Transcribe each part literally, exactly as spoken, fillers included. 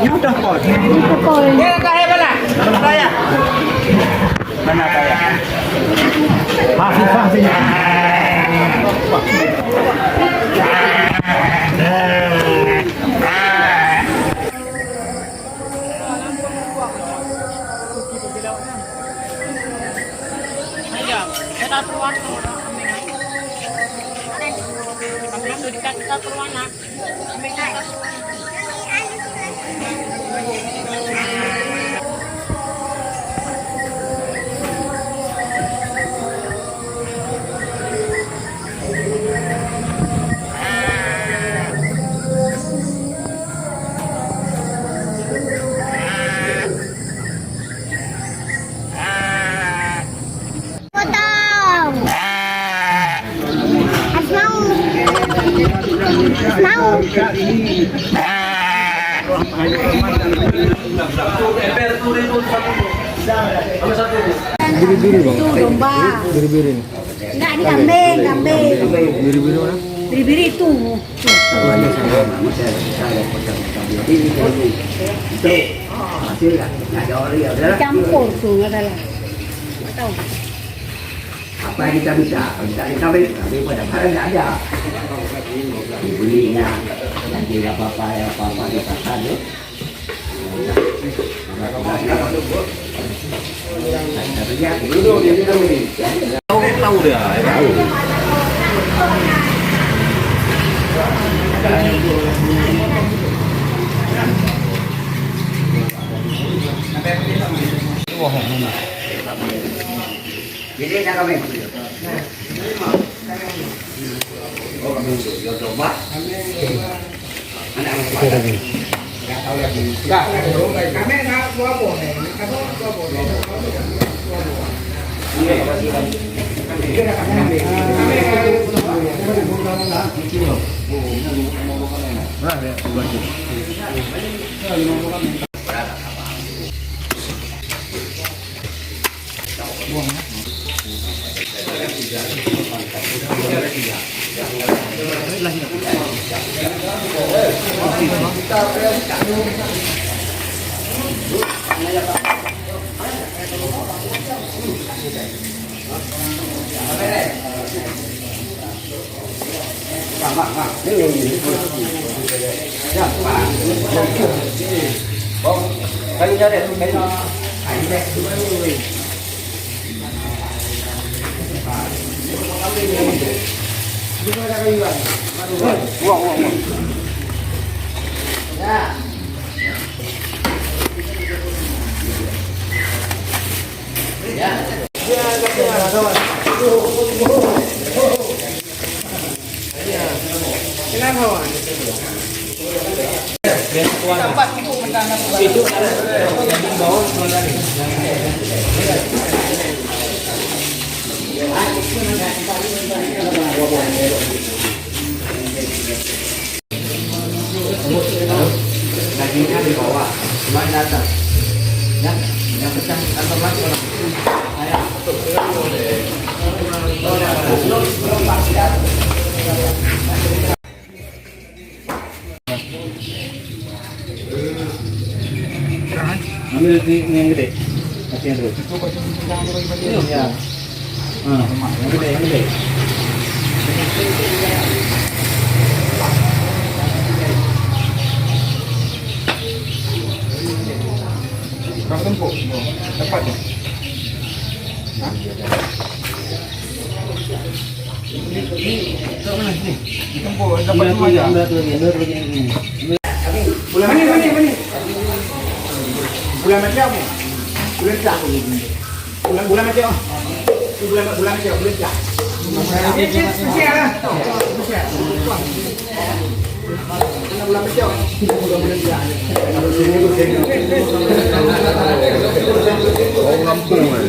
Udah pol. Udah pol. Dia dah kahé bala. Mana kaya? Masih sah sini. Potong. Asmau. Asmau. Biri-biri, Bang. Itu domba. Biri-biri. Enggak, ini kambing, kambing. Biri-biri mana? Biri-biri itu. Campur tu, enggak salah. Enggak tahu. Apa yang kita minta? Kalau kita minta, kambing pada barang enggak ada. Dibelinya, nanti apa-apa, apa-apa di pasar tu. Tahu, tahu dia, ya. Tahu. Jadi, nak kami. Dagingnya di bawah, cuma di atas. Ya, yang pecah atau mati orang. Ambil di, yang gede. Kasih yang terus. Ya. Ah, yang gede, yang gede. Kau tempuk. Dapat tu. Hah? Ini, ini, kat mana sini? Di tempuk, dapat semua aja. Bulan mana, mana, mana? Bulan macam apa? Bulan tak apa? Bulan, bulan macam apa? Bulan, bulan macam apa? Bulan tak. Ini, ini spesial lah. Spesial. Bulan macam apa? Bulan, bulan tak. Orang kampung kan.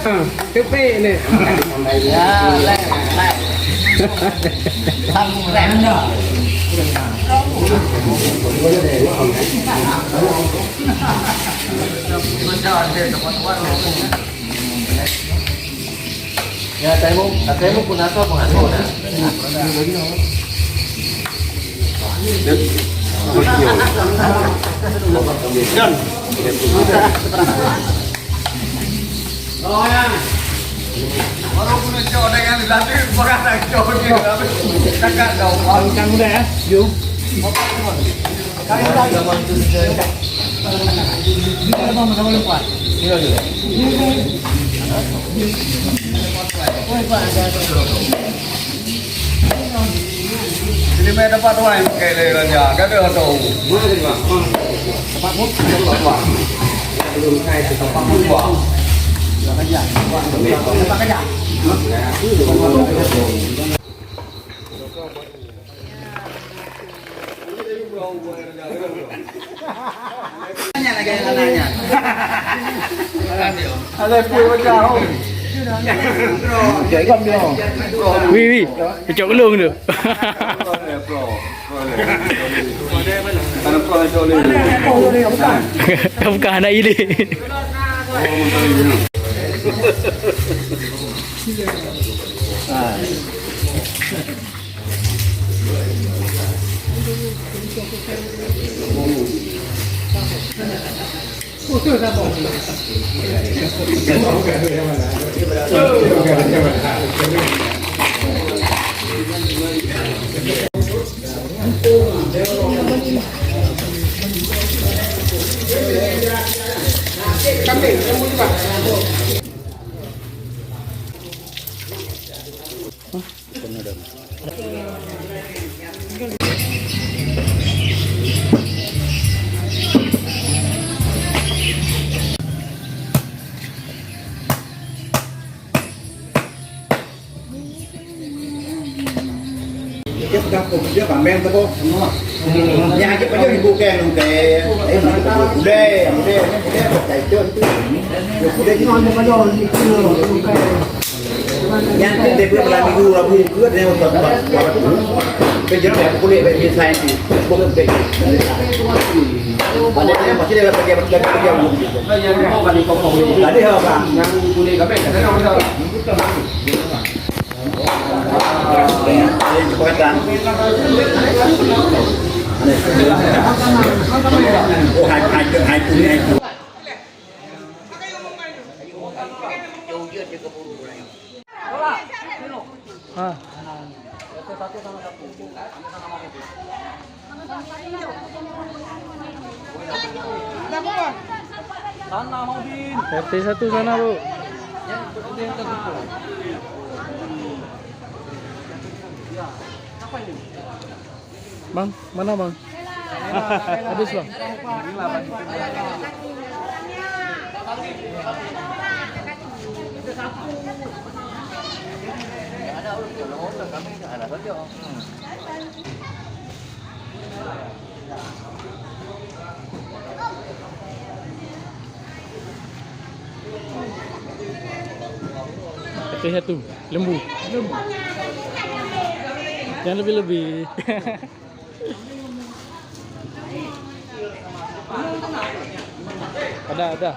Tepi ni. Ya, leh, leh. Sambung leh. Ya, saya mau, saya mau pun asal pengatur dah. Dan Jadi mai dapat tuan pakai lé raja. Kada tahu. Mana tadi, Bang? Tempat pun? Tempat pun. Belum saya tempat pun. Tempat kerja. Wi, wi, cok gelung tu. Bukan anak ini. Dia pegang pun, dia pamer tu, kok. Yang aja pajoh ibu ke, lu ke. Eh, udah, udah, udah, udah, udah, udah, udah, udah, udah. Nyan keuh debeuet malam minggu, Rabu, keuh ada yang buat, buat, buat. Keuh jeuet, aku boleh bagi saya tu. Bukan bagi. Banyak yang pasti dia bagi, bagi, bagi, bagi. Tadi apa? Yang boleh kami, kata orang. Oh, hai, hai, hai, hai, hai. Ha. R T satu sana, Bu. Bang, mana, Bang? Habis, Bang. Satu-satu. Lembu. Yang lebih-lebih. Ada, ada.